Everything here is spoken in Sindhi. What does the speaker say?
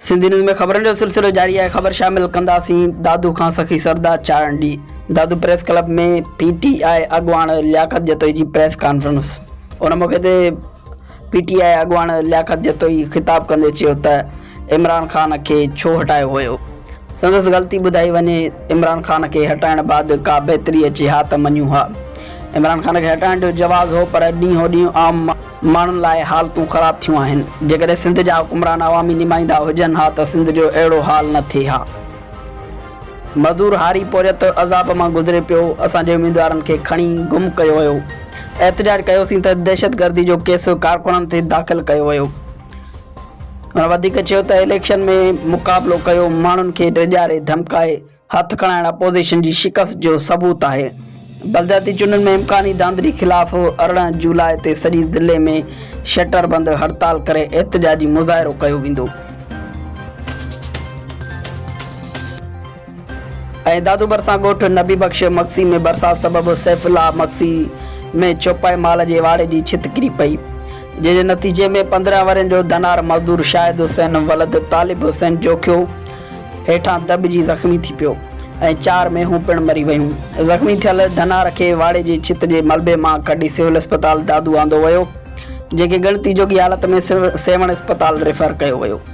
سنڌي نيوز ۾ خبرن جو سلسلو جاري آهي خبر شامل ڪنداسين دادو کان سخي سردار چارڻ ڏي Dadu press club ۾ P T I اڳواڻ لياقت جتوئي جي پريس ڪانفرنس ان موقعي تي پي ٽي آء اڳواڻ لياقت جتوئي خطاب ڪندي چيو ته عمران خان کي ڇو هٽايو ويو سندس غلطي ٻڌائي وڃي، عمران خان کي هٽائڻ بعد ڪا بهتري اچي ها ته مڃون ها. عمران خان کي هٽائڻ جو جواز هو پر ڏينهون ڏينهن عام ماڻهن لاء حالتون خراب ٿيون آهن، جيڪڏهن سنڌ جا حڪمران عوامي نمائندا هجن ها ته سنڌ جو اهڙو حال نه ٿئي ها. مزدور هاري پورهيت عذاب مان گذري پيو، اسان جي اميدوارن کي کڻي گم ڪيو ويو، احتجاج ڪيوسين ته دهشتگردي جو ڪيس ڪارڪنن تي داخل ڪيو ويو. هن وڌيڪ چيو ته اليڪشن ۾ مقابلو ڪيو، ماڻهن کي ڊيڄاري ڌمڪائي هٿ کڻائڻ اپوزيشن جي شڪست جو ثبوت آهي. بلدياتي چونڊن ۾ امڪاني ڌانڌلي خلاف 18 جولاء تي سڄي ضلعي ۾ شٽر بند هڙتال ڪري احتجاجي مظاهرو ڪيو ويندو. ۽ دادو ڀرسان ڳوٺ نبي بخش مگسي ۾ برسات سبب سيف الله مگسي ۾ چوپائي مال جي واڙي جي ڇت ڪري پئي جنهن جي نتيجي ۾ 15 ورهين جو ڌنار مزدور شاهد حسين ولد طالب حسين جوکيو هيٺان دٻجي زخمي ٿي پيو ۽ چار مينهون پڻ مري ويون. زخمي ٿيل ڌنار کي واڙي جي ڇت جي ملبي مان ڪڍي سول اسپتال دادو آندو ويو جنهن کي ڳڻتي جوڳي حالت ۾ سيوهڻ اسپتال ريفر ڪيو ويو.